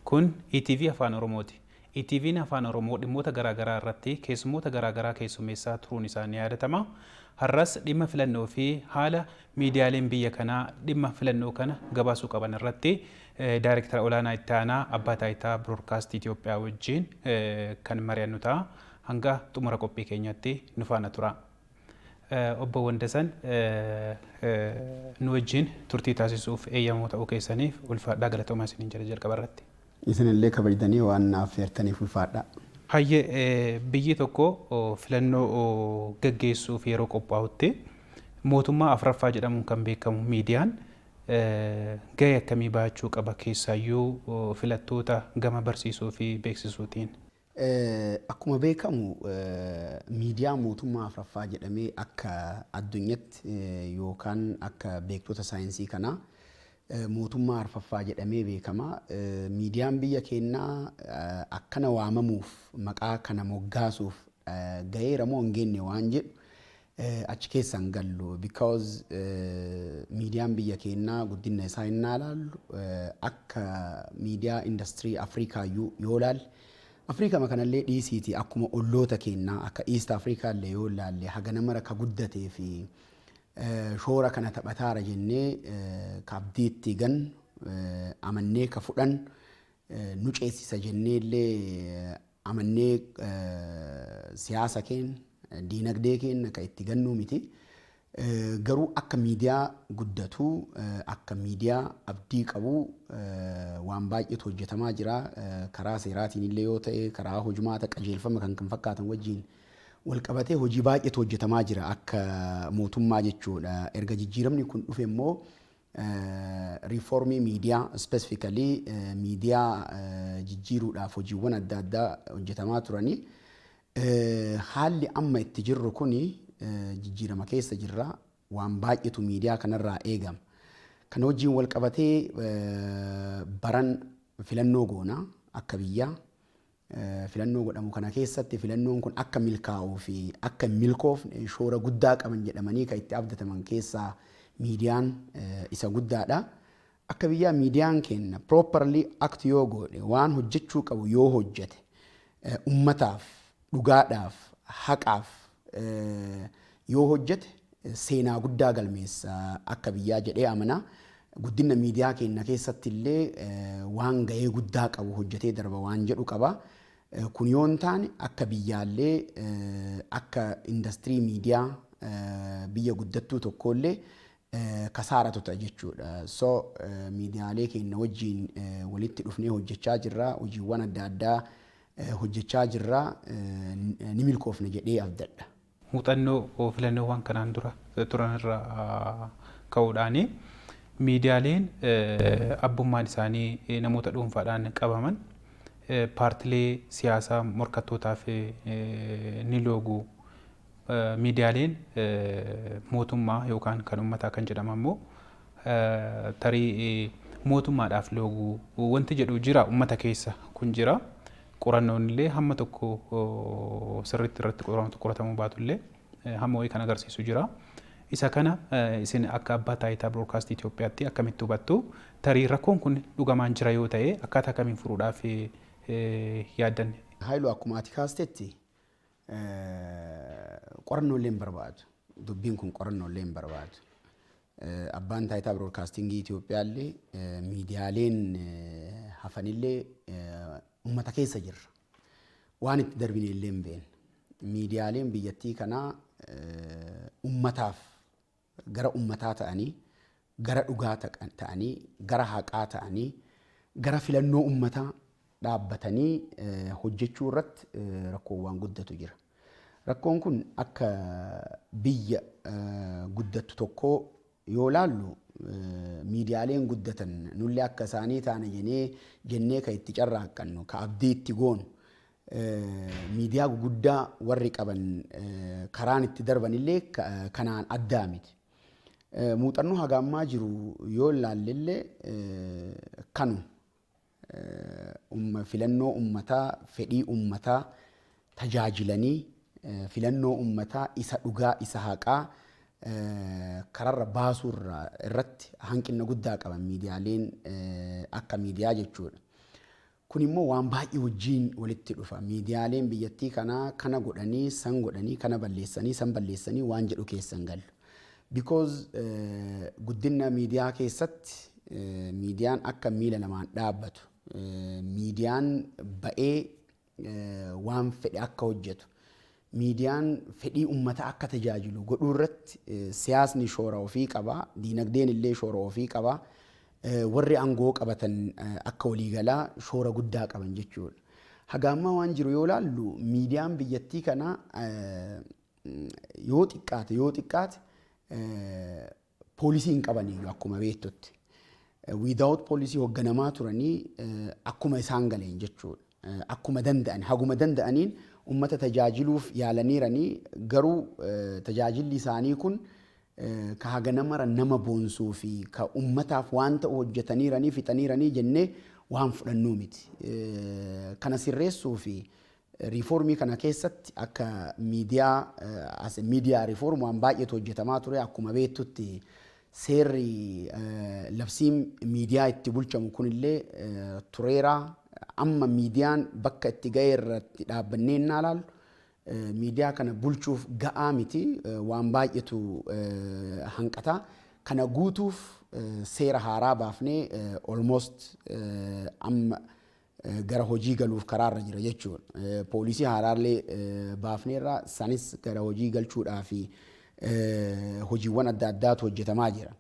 Kun ETV Afaan Oromooti. ETV'n Afaan Oromoo dhimmoota garaagaraa irratti keessummoota garaagaraa keessummeessaa turuun isaa ni yaadatama. Har'as dhimma filannoo fi haala miidiyaaleen biyya kanaa dhimma filannoo kana gabaasuu qaban irratti Daayirektara Olaanaa Itti Aanaa Abbaa Taayitaa Biroodkaastii Itoophiyaa wajjin kan mari'annu ta'a. Hanga xumura qophii keenyaatti nu faana tura. Obbo Wandasan, nu wajjin turtii taasisuuf eeyyamoo ta'uu keessaniif ulfaadhaa, galatoomaa isiniin jedha jalqaba irratti. Isinillee kabajtanii waan na affeertaniif ulfaadhaa. Hayyee, biyyi tokko filannoo gaggeessuuf yeroo qophaa'utti mootummaa afraffaa jedhamuun kan beekamu miidiyaan gahee akkamii bahachuu qaba, keessaayyuu filattoota gama barsiisuu fi beeksisuutiin? Akkuma beekamu, miidiyaa mootummaa afraffaa jedhamee akka addunyatti yookaan akka beektota saayinsii kanaa mootummaa arfaffaa jedhamee beekama. Miidiyaan biyya keenyaa akkana waamamuuf, maqaa kana moggaasuuf gaheera moo hin geenne waan jedhu achi keessa hin gallu, because miidiyaan biyya keenyaa guddina isaa hin ilaallu. Akka miidiyaa industirii Afrikaayyuu yoo ilaalle, Afrikama kanallee dhiisiiti, akkuma olloota keenyaa akka East Africa illee yoo ilaalle, hagana mara ka guddatee fi shoora kana taphataara jennee ka abdiitti gannu, amannee ka fudhan, nu ceesisa jennee illee amannee siyaasa keenya, diinagdee keenya ka itti gannuu miti. Garuu akka miidiyaa guddatu, akka miidiyaa abdii qabu waan baay'eetu hojjetamaa jira. Karaa seeraatiin illee yoo ta'e, karaa hojumaata qajeelfama kan kan fakkaatan wajjin wal qabatee hojii baay'eetu hojjetamaa jira akka mootummaa jechuudha. Erga jijjiiramni kun dhufe immoo riifoormii miidiyaa, specifically miidiyaa jijjiiruudhaaf hojiiwwan adda addaa hojjetamaa turanii. Haalli amma itti jirru kuni jijjiirama keessa jirra. Waan baay'eetu miidiyaa kanarraa eegama. Kana wajjin wal qabatee baran filannoo goona akka biyyaa. Filannoo godhamu kana keessatti filannoon kun akka milkaa'uu fi akka hin milkoofne shoora guddaa qaban jedhamanii kan itti abdataman keessaa miidiyaan isa guddaadha. Akka biyyaa miidiyaan keenya properly act yoo godhe, waan hojjechuu qabu yoo hojjete, ummataaf, dhugaadhaaf, haqaaf yoo hojjete, seenaa guddaa galmeessa akka biyyaa jedhee amana. Guddina miidiyaa keenya keessatti illee waan gahee guddaa qabu hojjetee darba waan jedhu qaba. Kun yoo hin taane, akka biyyaallee, akka industirii miidiyaa biyya guddattuu tokkollee kasaaratu ta'a jechuudha. So miidiyaalee keenya wajjin walitti dhufnee hojjechaa jirra. Hojiiwwan adda addaa hojjechaa jirra. Ni milkoofne jedhee abdadha. Muuxannoo filannoowwan kanaan dura turan irraa ka'uudhaani, miidiyaaleen abbummaan isaanii namoota dhuunfaadhaan qabaman paartilee siyaasaa morkattootaaf ni loogu. Miidiyaaleen mootummaa yookaan kan uummataa kan jedhaman immoo tarii mootummaadhaaf loogu wanti jedhu jira, uummata keessa kun jira. Qorannoon illee hamma tokko sirriitti irratti qoratamuu baatu illee hamma wayii kan agarsiisu jira. Isa kana isin akka Abbaa Taayitaa Biroodkaastii Itoophiyaatti akkamitti hubattu? Tarii rakkoon kun dhugamaan jira yoo ta'e, akkaataa kamiin furuudhaaf yaaddan? Haayiluu, akkuma ati kaastetti qorannoo illee hin barbaadu. Dubbiin kun qorannoo illee hin barbaadu. Abbaan Taayitaa Biroodkaastingii Itoophiyaa illee, miidiyaaleen hafanillee uummata keessa jirra. Waan itti darbine illee hin beekne. Miidiyaaleen biyyattii kanaa uummataaf, gara uummataa ta'anii, gara dhugaa ta'anii, gara haqaa ta'anii, gara filannoo uummataa dhaabbatanii hojjechuu irratti rakkoowwan guddatu jira. Rakkoon kun akka biyya guddattu tokkoo yoo laallu, miidiyaaleen guddatan nullee akka isaanii taane jennee kan itti carraaqqannu, ka abdii itti goonu, miidiyaa guguddaa warri qaban karaan itti darbanillee kanaan addaa miti. Muuxannoo haga ammaa jiru yoo ilaallellee, kanu filannoo uummataa, fedhii uummataa tajaajilanii, filannoo uummataa isa dhugaa, isa haqaa kararra baasuu irratti hanqina guddaa qaban miidiyaaleen akka miidiyaa jechuudha. Kun immoo waan baay'ee wajjin walitti dhufa. Miidiyaaleen biyyattii kanaa kana godhanii, san godhanii, kana balleessanii, san balleessanii waan jedhu keessan gallu. Because guddina miidiyaa keessatti miidiyaan akka miila lamaan dhaabbatu, miidiyaan ba'ee waan fedhe akka hojjetu, miidiyaan fedhii uummataa akka tajaajilu godhuu irratti siyaasni shoora ofii qaba, diinagdeen illee shoora ofii qaba. Warri aangoo qabatan akka waliigalaa shoora guddaa qaban jechuudha. Haga ammaa waan jiru yoo ilaallu, miidiyaan biyyattii kanaa yoo xiqqaate poolisii hin qaban iyyuu akkuma beektutti. Without poolisii hoogganamaa turanii akkuma isaan galeen jechuudha. Akkuma danda'an, haguma danda'aniin uummata tajaajiluuf yaalaniiranii, garuu tajaajilli isaanii kun ka haga mara nama boonsuu fi ka uummataaf waan ta'u hojjetaniiranii fixaniiranii jennee waan fudhannuu miti. Kana sirreessuu fi riifoormii kana keessatti akka miidiyaa, as miidiyaa reform, waan baay'eetu hojjetamaa ture. Akkuma beektutti seerri labsiin miidiyaa itti bulchamu kunillee tureera. Amma miidiyaan bakka itti ga'e irratti dhaabbannee innaa ilaallu, miidiyaa kana bulchuuf ga'aa miti, waan baay'eetu hanqata. Kana guutuuf seera haaraa baafnee almost amma gara hojii galuuf karaarra jira jechuudha. Poolisii haaraallee baafneerra, sanis gara hojii galchuudhaa fi hojiiwwan adda addaatu hojjetamaa jira.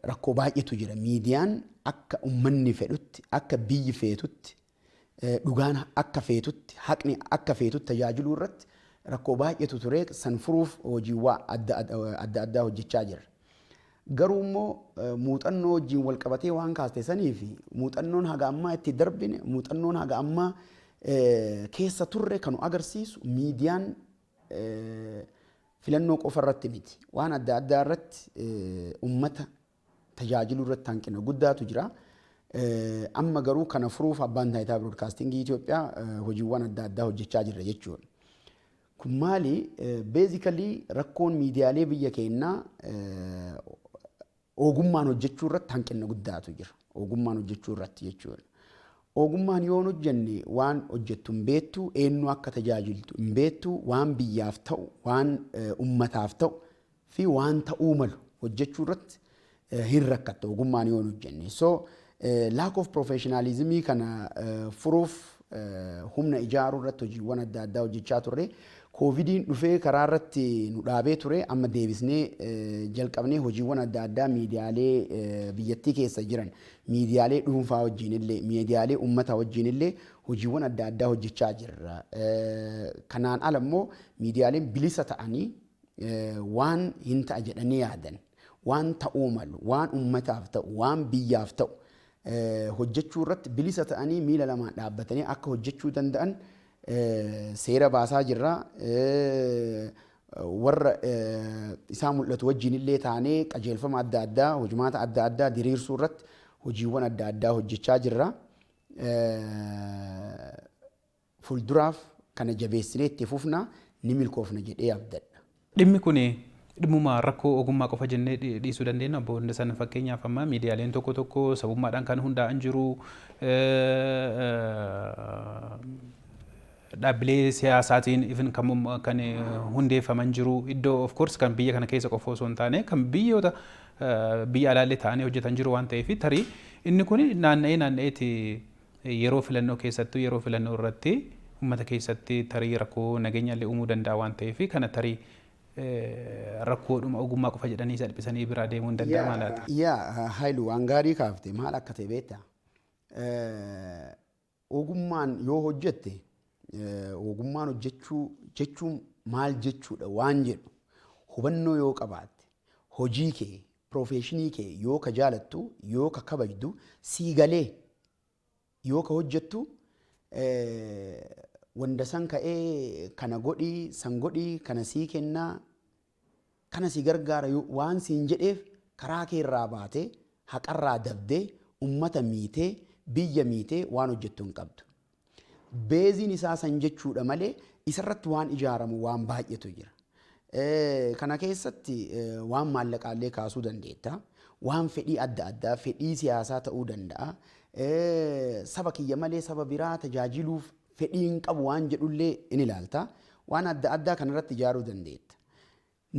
Rakkoo baay'eetu jira. Miidiyaan akka uummanni fedhutti, akka biyyi feetutti, dhugaan akka feetutti, haqni akka feetutti tajaajiluu irratti rakkoo baay'eetu ture. San furuuf hojiiwwan adda addaa hojjechaa jirra. Garuu immoo muuxannoo wajjin wal qabatee waan kaaste sanii fi muuxannoon haga ammaa itti darbine, muuxannoon haga ammaa keessa turre kan agarsiisu, miidiyaan filannoo qofa irratti miti. Waan adda addaa irratti uummata tajaajiluu irratti hanqina guddaatu jira. Amma garuu kana furuuf Abbaan Taayitaa Biroodkaastingii Itoophiyaa hojiiwwan adda addaa hojjechaa jirra jechuudha. Kun maali? Basically rakkoon miidiyaalee biyya keenyaa ogummaan hojjechuu irratti hanqina guddaatu jira. Ogummaan hojjechuu irratti jechuudha. Ogummaan yoo hojjenne waan hojjettu hin beektu, eenyu akka tajaajiltu hin beektu, waan biyyaaf ta'u, waan ummataaf ta'u fi waan ta'uu malu hojjechuu irratti hin rakkatta ogummaan yoo hojjenne. So lack of professionalismii kana furuuf humna ijaaruu irratti hojiiwwan adda addaa hojjechaa turre. Koovidiin dhufee karaa irratti nu dhaabee ture. Amma deebisnee jalqabnee hojiiwwan adda addaa miidiyaalee biyyattii keessa jiran, miidiyaalee dhuunfaa wajjin illee, miidiyaalee uummataa wajjin illee hojiiwwan adda addaa hojjechaa jirra. Kanaan ala immoo miidiyaaleen bilisa ta'anii waan hin ta'a jedhanii yaadan, waan ta'uu malu, waan uummataaf ta'u, waan biyyaaf ta'u hojjechuu irratti bilisa ta'anii miila lamaan dhaabbatanii akka hojjechuu danda'an seera baasaa jirra. Warra isaa mul'atu wajjin illee taanee qajeelfama adda addaa, hojimaata adda addaa diriirsuu irratti hojiiwwan adda addaa hojjechaa jirra. Fuulduraaf kana jabeessinee itti fufna, ni milkoofna jedhee abdadha. Dhimmi kun dhimmuma rakkoo ogummaa qofa jennee dhiisuu dandeenya, obbo Hundasan? Fakkeenyaaf amma miidiyaaleen tokko tokko sabummaadhaan kan hundaa'an jiru, dhaabbilee siyaasaatiin even kan hundeeffaman jiru. Iddoo of course kan biyya kana keessa qofa osoo hin taane kan biyyoota biyya alaallee ta'anii hojjetan jiru waan ta'eef, tarii inni kun naanna'ee naanna'eeti yeroo filannoo keessattuu yeroo filannoo irratti uummata keessatti tarii rakkoo nageenyaallee uumuu danda'a waan ta'eef, kana tarii rakkoodhuma ogummaa qofa jedhanii salphisanii biraa deemuu hin danda'amaa laata? Yaa Haayilu, waan gaarii kaafte. Maal akka ta'e beektaa? Ogummaan yoo hojjette, ogummaan hojjechuu jechuun maal jechuudha waan jedhu hubannoo yoo qabaatte, hojii kee, professionii kee yoo ka jaalattu, yoo ka kabajdu, sii galee yoo ka hojjettu, wanda san ka'ee kana godhii, san godhii, kana sii kennaa, kana si gargaara waan siin jedheef karaa kee irraa baatee, haqarraa dabdee, ummata miitee, biyya miitee waan hojjettu hin qabdu. Baseiin isaa san jechuudha malee isarratti waan ijaaramu waan baay'eetu jira. Kana keessatti waan maallaqaallee kaasuu dandeetta. Waan fedhii adda addaa, fedhii siyaasaa ta'uu danda'a. Saba kiyya malee saba biraa tajaajiluuf fedhii hin qabu waan jedhullee in ilaalta. Waan adda addaa kanarratti ijaaruu dandeetta.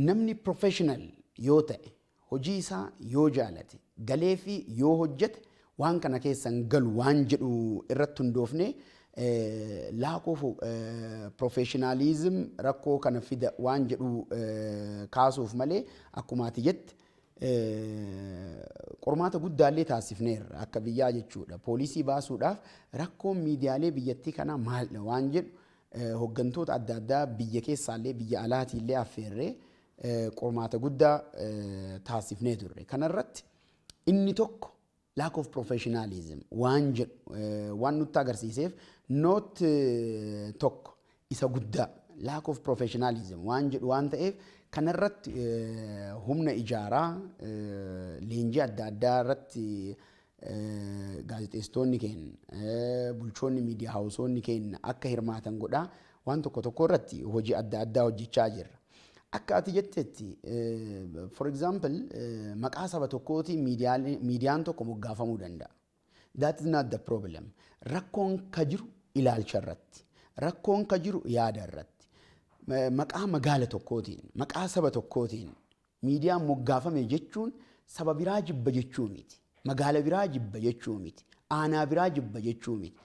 Namni professional yoo ta'e, hojii isaa yoo jaalate, galee fi yoo hojjete, waan kana keessan galu waan jedhu irratti hundoofne, lack of professionalism rakkoo kana fida waan jedhu kaasuuf malee, akkuma ati jette qormaata guddaallee taasifneerra akka biyyaa jechuudha. Poolisii baasuudhaaf rakkoon miidiyaalee biyyattii kanaa maaldha waan jedhu hooggantoota adda addaa biyya keessaallee biyya alaatiillee affeerree qormaata guddaa taasifnee turre. Kanarratti inni tokko lack of professionalism waan jedhu waan nutti agarsiiseef, not tokko isa guddaa lack of professionalism waan jedhu waan ta'eef, kanarratti humna ijaaraa, leenjii adda addaa irratti gaazexeessitoonni keenya, bulchoonni miidiyaa hawaasoonni keenya akka hirmaatan godhaa, waan tokko tokko irratti hojii adda addaa hojjechaa jirra. Akka ati jettetti, for example, maqaa saba tokkootiin miidiyaan tokko moggaafamuu danda'a. That is not the problem. Rakkoon ka jiru ilaalcha irratti. Rakkoon ka jiru yaada irratti. Maqaa magaala tokkootiin, maqaa saba tokkootiin miidiyaan moggaafame jechuun saba biraa jibba jechuu miti. Magaala biraa jibba jechuu miti. Aanaa biraa jibba jechuu miti.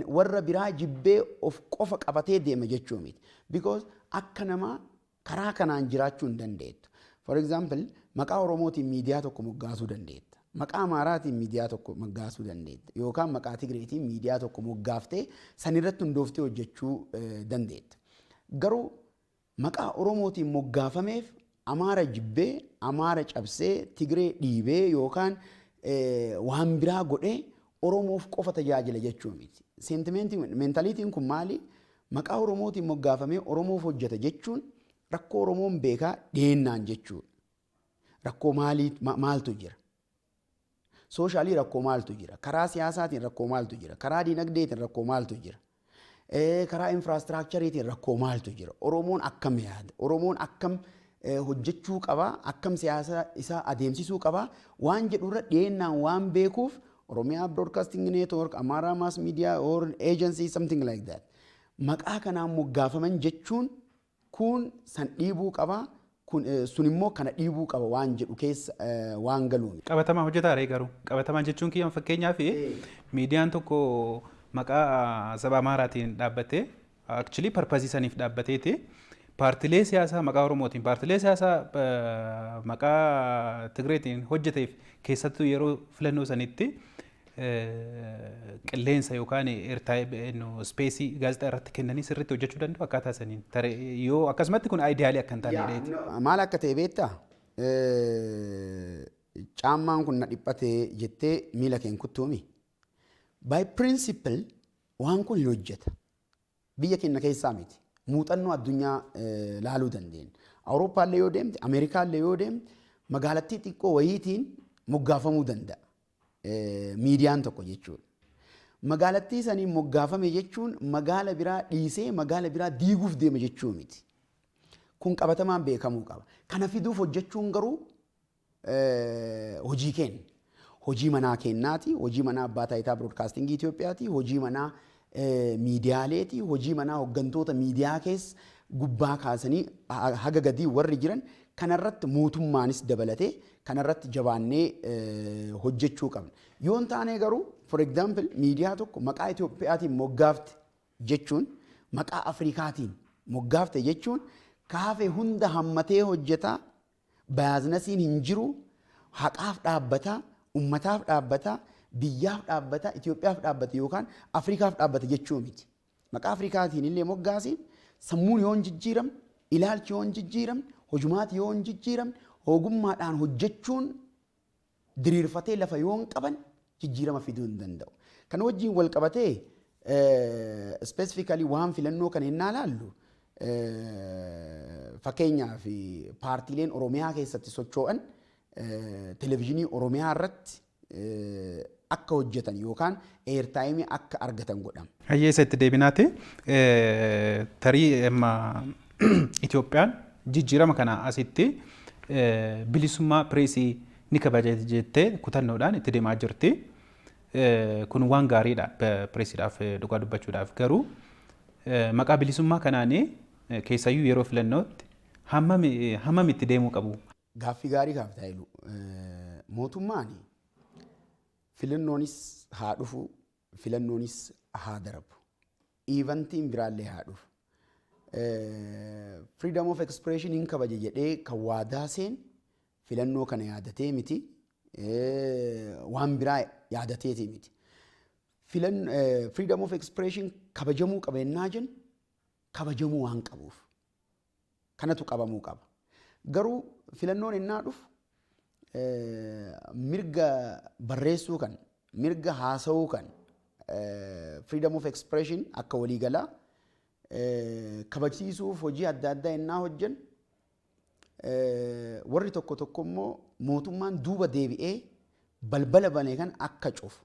Warra biraa jibbee of qofa qabatee deema jechuu miti. Because akka namaa karaa kanaan jiraachuu hin dandeettu. For example, maqaa Oromootiin miidiyaa tokko moggaasuu dandeetta. Maqaa Amaaraatiin miidiyaa tokko moggaasuu dandeetta. Yookaan maqaa Tigreetiin miidiyaa tokko moggaaftee sanirratti hundooftee hojjechuu dandeetta. Garuu maqaa Oromootiin moggaafameef Amaara jibbee, Amaara cabsee, Tigree dhiibee yookaan waan biraa godhee Oromoof qofa tajaajila jechuu miti. Sentimentiin, mentalityn kun maali? Maqaa Oromootiin moggaafamee Oromoof hojjeta jechuun rakkoo Oromoon beekaa dhiyeennaan jechuudha. Rakkoo maalii maaltu jira? Socially rakkoo maaltu jira? Karaa siyaasaatiin rakkoo maaltu jira? Karaa dinagdeetiin rakkoo maaltu jira? Karaa infrastructureiitiin rakkoo maaltu jira? Oromoon akkam yaada? Oromoon akkam hojjechuu qabaa? Akkam siyaasa isaa adeemsisuu qabaa? Waan jedhurra dhiyeennaan waan beekuuf, Oromiyaa Broadcasting Network, Amaaraa Mass Media or Agency, something like that. Maqaa kanaan moggaafaman jechuun kun san dhiibuu qabaa, kun sun immoo kana dhiibuu qaba waan jedhu keessa waan galuun. Qabatamaa hojjetaa ree garuu? Qabatamaa jechuun kiyyan, fakkeenyaaf, miidiyaan tokko maqaa saba Amaaraatiin dhaabbatee, actually purpose saniif dhaabbateeti, paartilee siyaasaa maqaa Oromootiin, paartilee siyaasaa maqaa Tigreetiin hojjeteef, keessattuu yeroo filannoo sanitti qilleensa yookaan space gaazexaa irratti kennanii sirriitti hojjechuu danda'u akkaataa saniin. Yoo akkasumatti kun ideal akka hin taane dheeti. Maal akka ta'e beektaa? Caammaan kun na dhiphatee jettee miila keen kuttuumi. By principle waan kun hin hojjeta. Biyya keenya keessaa miti. Muuxannoo addunyaa laaluu dandeenya. Awurooppaallee yoo deemte, Ameerikaallee yoo deemte, magaalattii xiqqoo wayiitiin moggaafamuu danda'a. Miidiyaan tokko jechuudha. Magaalattii saniin moggaafame jechuun magaala biraa dhiisee magaala biraa diiguuf deema jechuu miti. Kun qabatamaan beekamuu qaba. Kana fiduuf hojjechuun garuu hojii keenya. Hojii manaa kennaati, hojii manaa abbaa taayitaa broadcastingii Itoophiyaati, hojii manaa miidiyaaleeti, hojii manaa hooggantoota miidiyaa keessa gubbaa kaasanii haga gadii warri jiran, kanarratti mootummaanis dabalatee kanarratti jabaannee hojjechuu qabna. Yoo hin taane garuu, for example, miidiyaa tokko maqaa Itoophiyaatiin moggaafte jechuun, maqaa Afrikaatiin moggaafte jechuun, kaafee hunda hammatee hojjetaa, biasnessiin hin jiru, haqaaf dhaabbataa, ummataaf dhaabbataa, biyyaaf dhaabbataa, Itoophiyaaf dhaabbata yookaan Afrikaaf dhaabbata jechuu miti. Maqaa Afrikaatiin illee moggaasiin sammuun yoo hin jijjiiramne, ilaalchi yoo hin jijjiiramne, hojumaati yoo hin jijjiiramne, ogummaadhaan hojjechuun diriirfatee lafa yoo hin qaban, jijjiirama fiduu hin danda'u. Kana wajjin wal qabatee specifically waan filannoo kana innaa laallu, fakkeenyaaf, paartiileen Oromiyaa keessatti socho'an televezyiinii Oromiyaa irratti akka hojjetan yookaan airtime akka argatan godhama. Hayyee, isa itti deebinaati. Tarii amma Itoophiyaan jijjiirama kana asitti bilisummaa pireesii ni kabaja jettee kutannoodhaan itti deemaa jirti. Kun waan gaariidha pireesiidhaaf, dhugaa dubbachuudhaaf. Garuu maqaa bilisummaa kanaanii keessayyuu yeroo filannootti hammam itti deemuu qabu? Gaaffii gaarii kaaftaa jiru. Mootummaan filannoonis haa dhufu, filannoonis haa darbu. Eventiin biraallee haa dhufu. Freedom of expression hin kabaje jedhee kan waadaa seen filannoo kana yaadatee miti. Waan biraa yaadateeti miti. Freedom of expression kabajamuu qaba yennaa jennu, kabajamuu waan qabuuf. Kanatu qabamuu qaba. Garuu filannoon innaa dhufu mirga barreessuu kan, mirga haasa'uu kan, freedom of expression akka waliigalaa kabajsiisuuf hojii adda addaa innaa hojjennu, warri tokko tokko immoo mootummaan duuba deebi'ee balbala banee kan akka cufu,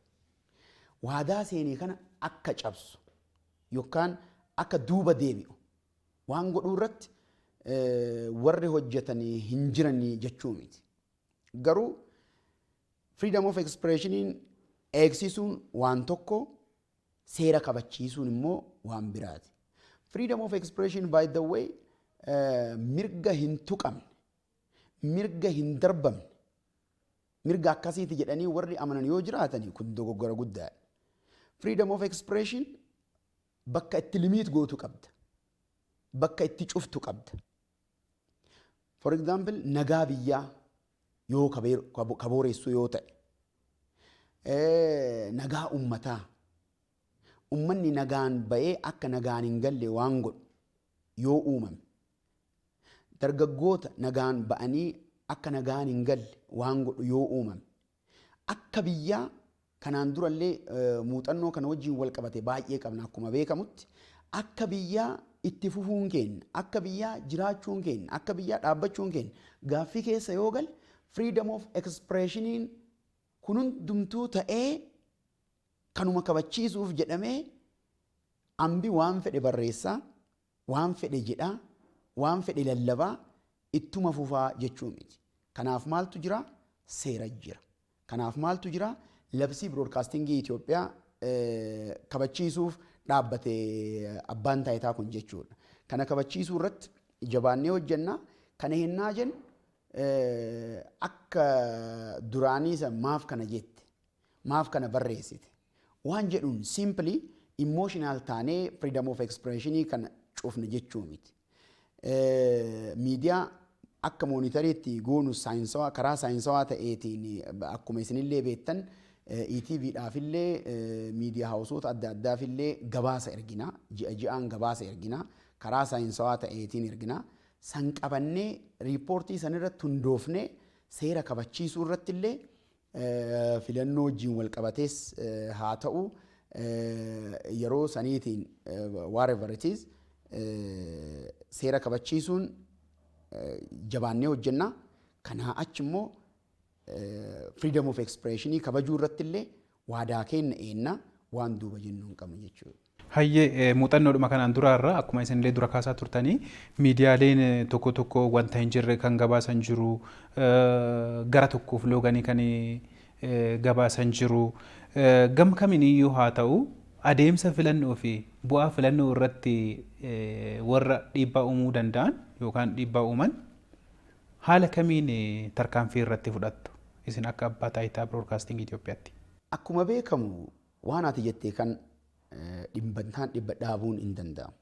waadaa seenee kana akka cabsu yookaan akka duuba deebi'u waan godhuu irratti warri hojjetanii hin jiranii jechuu miti. Garuu freedom of expressioniin eegsisuun waan tokko, seera kabachiisuun immoo waan biraati. Freedom of expression, by the way, mirga hin tuqamne, mirga hin darbamne, mirga akkasiiti jedhanii warri amanan yoo jiraatani, kun dogoggora guddaadha. Freedom of expression bakka itti limit gootu qabda. Bakka itti cuftu qabda. For example, nagaa biyyaa yoo kabooreessu yoo ta'e, nagaa ummataa, ummanni nagaan ba'ee akka nagaan hin galle waan godhu yoo uumame, dargaggoota nagaan ba'anii akka nagaan hin galle waan godhu yoo uumame, akka biyyaa kanaan durallee muuxannoo kana wajjin wal qabate baay'ee qabna. Akkuma beekamutti, akka biyyaa itti fufuun keenya, akka biyyaa jiraachuun keenya, akka biyyaa dhaabbachuun keenya gaaffii keessa yoo gale, freedom of expressioniin kun hundumtuu ta'ee kanuma kabachiisuuf jedhamee ambi waan fedhe barreessaa, waan fedhe jedhaa, waan fedhe lallabaa ittuma fufaa jechuu miti. Kanaaf maaltu jira? Seera jira. Kanaaf maaltu jira? Labsii biroodkaastingii Itoophiyaa kabachiisuuf dhaabbate abbaan taayitaa kun jechuudha. Kana kabachiisuu irratti jabaannee hojjenna. Kana hennaa jennu, akka duraanii san maaf kana jette, maaf kana barreessite waan jedhuun simply emotional taanee freedom of expressionii kana cufne jechuu miti. Miidiyaa akka monitoriitti goonu saayinsawaa, karaa saayinsawaa ta'eetiin, akkuma isinillee beektan, ETVdhaafillee miidiyaa hawaasoota adda addaafillee gabaasa ergina, ji'a ji'aan gabaasa ergina, karaa saayinsawaa ta'eetiin ergina. San qabannee, riippoortii san irratti hundoofnee, seera kabachiisuu irratti illee, filannoo wajjin wal qabatees haa ta'u, yeroo saniitiin, whatever it is, seera kabachiisuun jabaannee hojjenna. Kanaa achi immoo freedom of expressionii kabajuu irratti illee waadaa kenna eenna, waan duuba jennu hin qabnu jechuudha. Hayyee, muuxannoodhuma kanaan duraarra akkuma isinillee dura kaasaa turtanii, miidiyaaleen tokko tokko wanta hin jirre kan gabaasan jiru, gara tokkoof looganii kan gabaasan jiru. Gam kamiiniyyuu haa ta'u, adeemsa filannoo fi bu'aa filannoo irratti warra dhiibbaa uumuu danda'an yookaan dhiibbaa uuman haala kamiin tarkaanfii irratti fudhattu isin akka abbaa taayitaa biroodkaastingii Itoophiyaatti? Akkuma beekamu, waan ati jettee kan dhibbantaan dhibba dhaabuun hin danda'amu.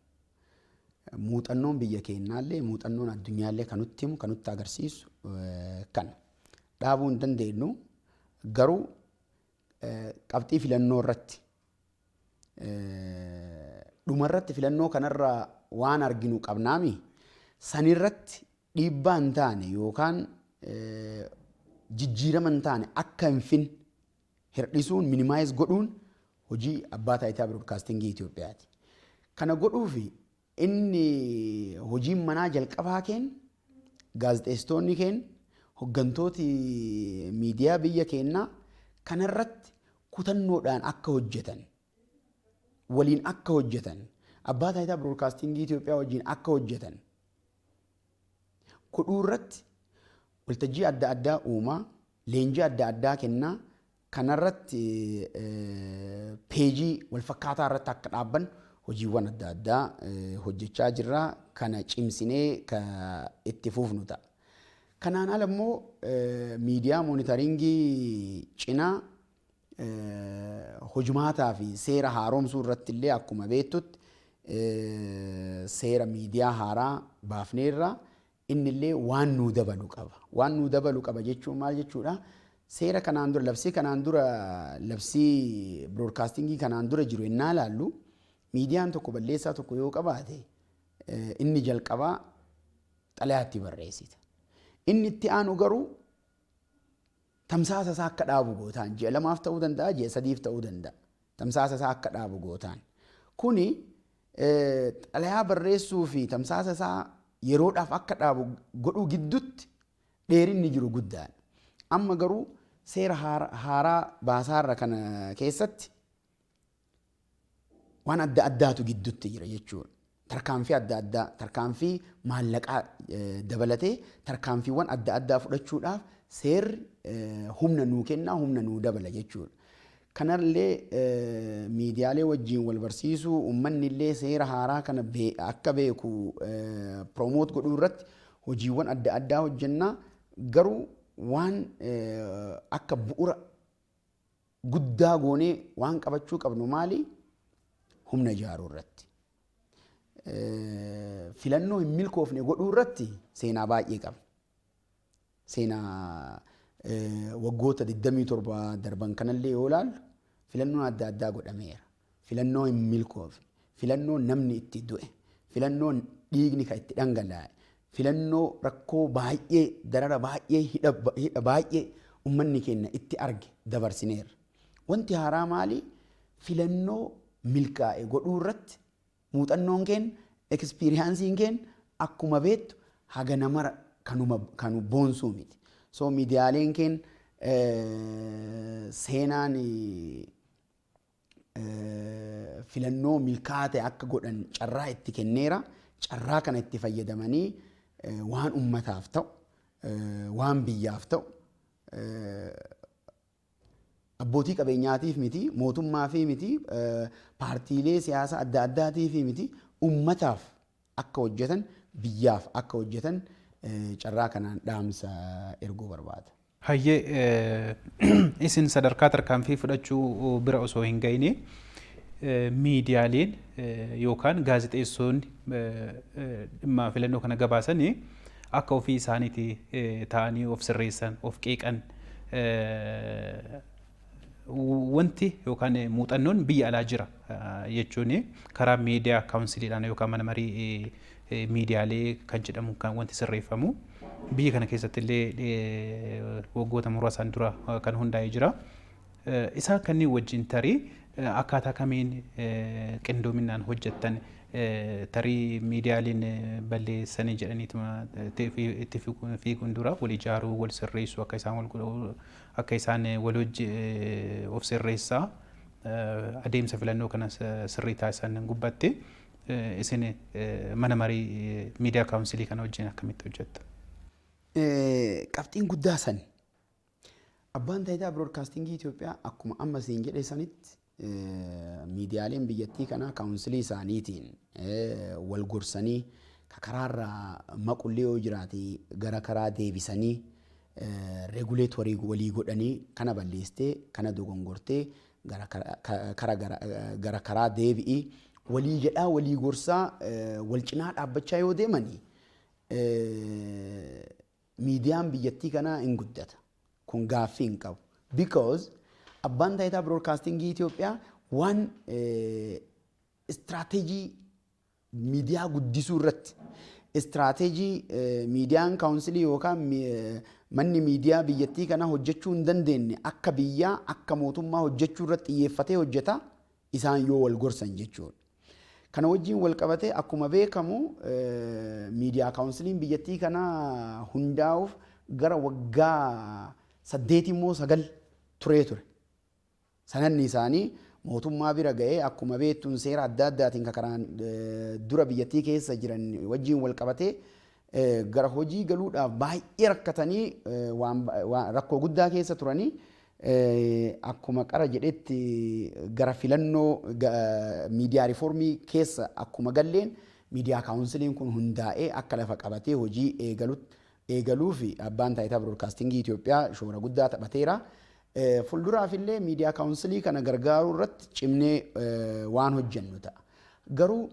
Muuxannoon biyya keenyaallee, muuxannoon addunyaallee kan nutti himu, kan nutti agarsiisu kana. Dhaabuu hin dandeenyu, garuu qabxii filannoo irratti, dhumarratti filannoo kanarraa waan arginu qabnaami, sanirratti dhiibbaa hin taane yookaan jijjiirama hin taane akka hin finne hir'isuun, minimize godhuun hojii abbaa taayitaa biroodkaastingii Itoophiyaati. Kana godhuufi inni hojiin manaa jalqabaa keenya, gaazexeessitoonni keenya, hoggantooti miidiyaa biyya keenyaa kanarratti kutannoodhaan akka hojjetan, waliin akka hojjetan, abbaa taayitaa biroodkaastingii Itoophiyaa wajjin akka hojjetan godhuu irratti waltajjii adda addaa uumaa, leenjii adda addaa kennaa. Kanarratti peejii walfakkaataa irratti akka dhaabban hojiiwwan adda addaa hojjechaa jirra. Kana cimsinee ka itti fufnu ta'a. Kanaan ala immoo miidiyaa monitoringii cinaa hojumaataa fi seera haaromsuu irratti illee akkuma beektutti seera miidiyaa haaraa baafneerra. Inni illee waan nuu dabalu qaba. Waan nuu dabalu qaba jechuun maal jechuudha? Seera kanaan dura, labsii kanaan dura, labsii broadcastingii kanaan dura jiru innaa ilaallu, miidiyaan tokko balleessaa tokko yoo qabaate, inni jalqabaa xalayaatti barreessita. Inni itti aanu garuu tamsaasa isaa akka dhaabu gootaan. Ji'a 2f ta'uu danda'a, ji'a 3f ta'uu danda'a. Tamsaasa isaa akka dhaabu gootaan. Kuni xalayaa barreessuu fi tamsaasa isaa yeroodhaaf akka dhaabu godhuu gidduutti dheerinni jiru guddaadha. Amma garuu seera haaraa baasaarra kana keessatti waan adda addaatu gidduutti jira jechuudha. Tarkaanfii adda addaa, tarkaanfii maallaqaa dabalatee tarkaanfiiwwan adda addaa fudhachuudhaaf seerri humna nuu kennaa, humna nuu dabala jechuudha. Kanallee miidiyaalee wajjin wal barsiisuu, uummanni illee seera haaraa kana akka beeku promote godhuu irratti hojiiwwan adda addaa hojjennaa. Garuu waan akka bu'uura guddaa goonee waan qabachuu qabnu maali? Humna ijaaruu irratti. Filannoo hin milkoofne godhuu irratti seenaa baay'ee qabna. Seenaa waggoota 27 darban kanallee yoo ilaallu, filannoon adda addaa godhameera. Filannoo hin milkoofne, filannoo namni itti du'e, filannoo dhiigni kan itti dhangala'e, filannoo rakkoo baay'ee, darara baay'ee, hidha baay'ee uummanni keenya itti arge dabarsineerra. Wanti haaraa maali? Filannoo milkaa'e godhuu irratti muuxannoon keenya, experienceiin keenya akkuma beektu haga namara kanuma kanu boonsuu miti. So miidiyaaleen keenya seenaan filannoo milkaa'aa ta'e akka godhan carraa itti kenneera. Carraa kana itti fayyadamanii waan ummataaf ta'u, waan biyyaaf ta'u, abbootii qabeenyaatiif miti, mootummaa fi miti, paartiilee siyaasaa adda addaatiif miti, ummataaf akka hojjetan, biyyaaf akka hojjetan carraa kanaan dhaamsa erguu barbaada. Hayyee, isin sadarkaa tarkaanfii fudhachuu bira osoo hin gahini miidiyaaleen yookaan gaazexeessonni dhimma filannoo kana gabaasanii akka ofii isaaniiti ta'anii of sirreessan, of qeeqan, wanti yookaan muuxannoon biyya alaa jira jechuun karaa miidiyaa counciliidhaan yookaan mana marii miidiyaalee kan jedhamu kan wanti sirreeffamu biyya kana keessatti illee waggoota muraasaan dura kan hundaa'ee jira. Isaan kanneen wajjin tarii akkaataa kamiin qindoominaan hojjettan? Tarii miidiyaaleen balleessanii jedhaniituma itti fiiguun dura wal ijaaruu, wal sirreessuu, akka isaan wal hojii of sirreessaa adeemsa filannoo kana sirrii taasisan gubbatti isin mana marii miidiyaa councilii kana wajjin akkamitti hojjettu? Qabxiin guddaa sani. Abbaan taayitaa biroodkaastingii Itoophiyaa akkuma amma siin jedhe sanitti miidiyaaleen biyyattii kanaa councilii isaaniitiin wal gorsanii, karaarraa maqullee yoo jiraate gara karaa deebisanii, regulate walii godhanii, kana balleessitee, kana dogongortee, gara karaa deebi'ii walii jedhaa, walii gorsaa, wal cinaa dhaabbachaa yoo deemanii miidiyaan biyyattii kanaa hin guddata. Kun gaaffii hin qabu. Because abbaan taayitaa biroodkaastingii Itoophiyaa waan istiraateejii miidiyaa guddisuu irratti, istiraateejii miidiyaan councilii yookaan manni miidiyaa biyyattii kanaa hojjechuu hin dandeenye akka biyyaa, akka mootummaa hojjechuu irratti xiyyeeffatee hojjeta isaan yoo wal gorsan jechuudha. Kana wajjin wal qabatee akkuma beekamu miidiyaa counciliin biyyattii kanaa hundaa'uuf gara waggaa 8 immoo 9 turee ture. Sananni isaanii mootummaa bira ga'ee akkuma beektuun seera adda addaatiin karaan dura biyyattii keessa jiran wajjin wal qabatee gara hojii galuudhaaf baay'ee rakkatanii waan rakkoo guddaa keessa turanii. Akkuma qara jedhetti gara filannoo miidiyaa riifoormii keessa akkuma galleen, miidiyaa kaawunsiliin kun hundaa'ee akka lafa qabatee hojii eegaluu fi abbaan taayitaa biroodkaastingii Itoophiyaa shoora guddaa taphateera. Fuulduraaf illee miidiyaa kaawunsilii kana gargaaruu irratti cimnee waan hojjennu ta'a. Garuu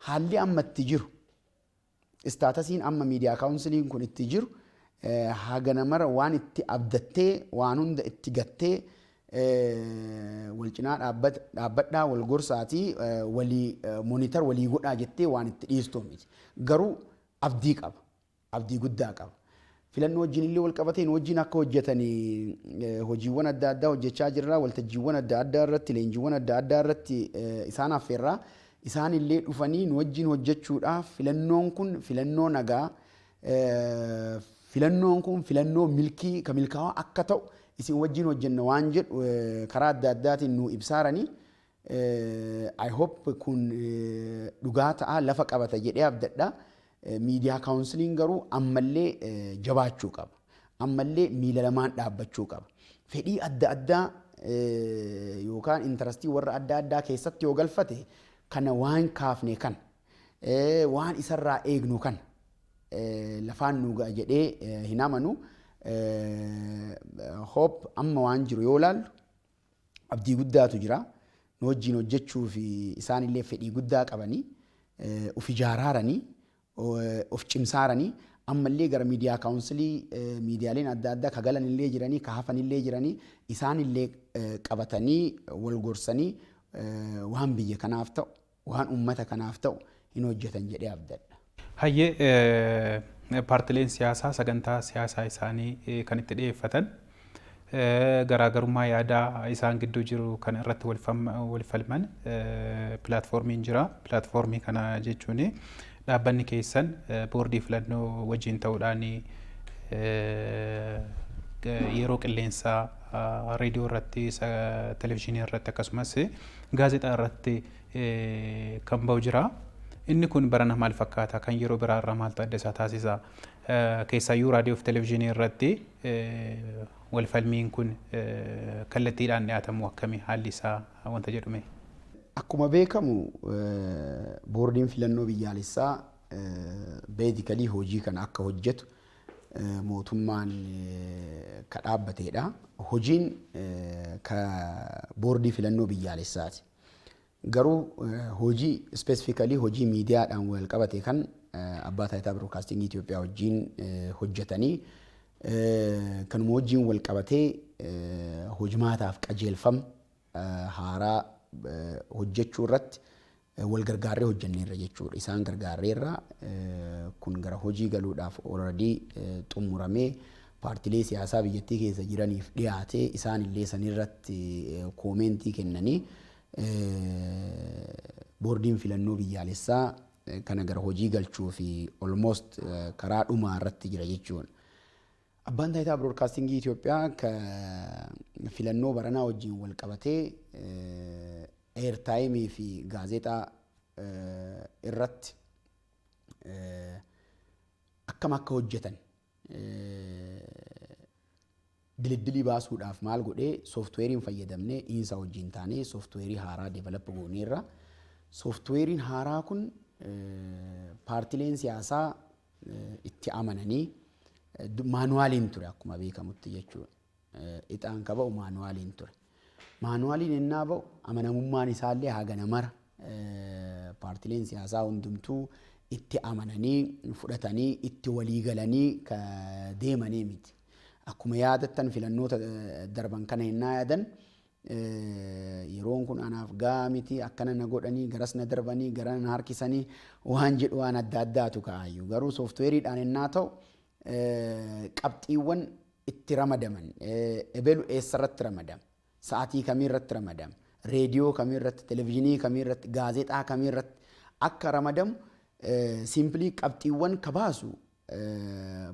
haalli amma itti jiru, statusiin amma miidiyaa kaawunsiliin kun itti jiru, hagana mara waan itti abdattee, waan hunda itti gattee, wal cinaa dhaabbadhaa, wal gorsaatii, walii monitor walii godhaa jettee waan itti dhiistu miti. Garuu abdii qaba. Abdii guddaa qaba. Filannoo wajjin illee wal qabateen wajjin akka hojjetanii hojiiwwan adda addaa hojjechaa jirra. Waltajjiiwwan adda addaa irratti, leenjiiwwan adda addaa irratti isaan affeerraa. Isaan illee dhufanii nu wajjin hojjechuudhaaf, filannoon kun filannoo nagaa, filannoon kun filannoo milkii ka milkaa'aa akka ta'u isin wajjin hojjenna waan jedhu karaa adda addaatiin nu ibsaaranii. I hope kun dhugaa ta'a, lafa qabata jedhee abdadha. Miidiyaa kaawunsiliin garuu ammallee jabaachuu qaba. Ammallee miila lamaan dhaabbachuu qaba. Fedhii adda addaa yookaan interestii warra adda addaa keessatti yoo galfate, kana waan kaafne kan waan isarraa eegnu kan lafaan nu ga'a jedhee hin amanu. Hope amma waan jiru yoo ilaallu abdii guddaatu jira. Nu wajjin hojjechuu fi isaan illee fedhii guddaa qabanii, of ijaaraaranii, of cimsaaranii, ammallee gara miidiyaa kaawunsilii miidiyaaleen adda addaa ka galan illee jiranii, ka hafan illee jiranii, isaan illee qabatanii wal gorsanii waan biyya kanaaf ta'u, waan uummata kanaaf ta'u hin hojjetan jedhee abdadha. Hayyee, paartileen siyaasaa sagantaa siyaasaa isaanii kan itti dhiyeeffatan, garaagarummaa yaadaa isaan gidduu jiru kan irratti wal falman pilaatfoormiin jira. Pilaatfoormii kana jechuun dhaabbanni keessan boordii filannoo wajjin ta'uudhaan yeroo qilleensaa reediyoo irratti, televezyiinii irratti, akkasumas gaazexaa irratti kan ba'u jira. Inni kun barana maal fakkaata? Kan yeroo biraa irraa maaltu adda isaa taasisa? Keessaayyuu raadiyoo fi televezyiinii irratti walfalmiin kun kallattiidhaan dhiyaatamu akkamii haalli isaa wanta jedhume? Akkuma beekamu boordiin filannoo biyyaalessaa basically hojii kana akka hojjetu mootummaan ka dhaabbateedha. Hojiin ka boordii filannoo biyyaalessaati. Garuu hojii specifically hojii miidiyaadhaan wal qabate kan abbaa taayitaa biroodkaastingii Itoophiyaa wajjin hojjetanii, kanuma wajjin wal qabatee hojimaataaf qajeelfama haaraa hojjechuu irratti wal gargaarree hojjenneerra jechuudha. Isaan gargaarreerra. Kun gara hojii galuudhaaf already xumuramee paartilee siyaasaa biyyattii keessa jiraniif dhiyaatee, isaan illee sanirratti commentii kennanii, boordiin filannoo biyyaalessaa kana gara hojii galchuu fi almost karaa dhumaa irratti jira jechuudha. Abbaan taayitaa biroodkaastingii Itoophiyaa ka filannoo baranaa wajjin wal qabatee airtimeii fi gaazexaa irratti akkam akka hojjetan diliddilii baasuudhaaf maal godhee, sooftuweeriin fayyadamnee dhiinsa wajjin taanee sooftuweerii haaraa develop gooneerra. Sooftuweeriin haaraa kun paartileen siyaasaa itti amananii, manualiin ture akkuma beekamutti jechuudha. Ixaan ka ba'u manualiin ture. Manualiin innaa ba'u amanamummaan isaallee hagana mara paartileen siyaasaa hundumtuu itti amananii fudhatanii itti walii galanii ka deemanii miti. Akkuma yaadattan, filannoota darban kana hinnaa yaadan, yeroon kun anaaf gahaa miti, akkana na godhanii, garas na darbanii, gara na harkisanii waan jedhu waan adda addaatu ka'aayyuu. Garuu sooftuweeriidhaan innaa ta'u qabxiiwwan itti ramadaman, ebelu eessarratti ramadama, sa'aatii kamiirratti ramadama, reediyoo kamiirratti, televezyiinii kamiirratti, gaazexaa kamiirratti akka ramadamu simply qabxiiwwan kabaasu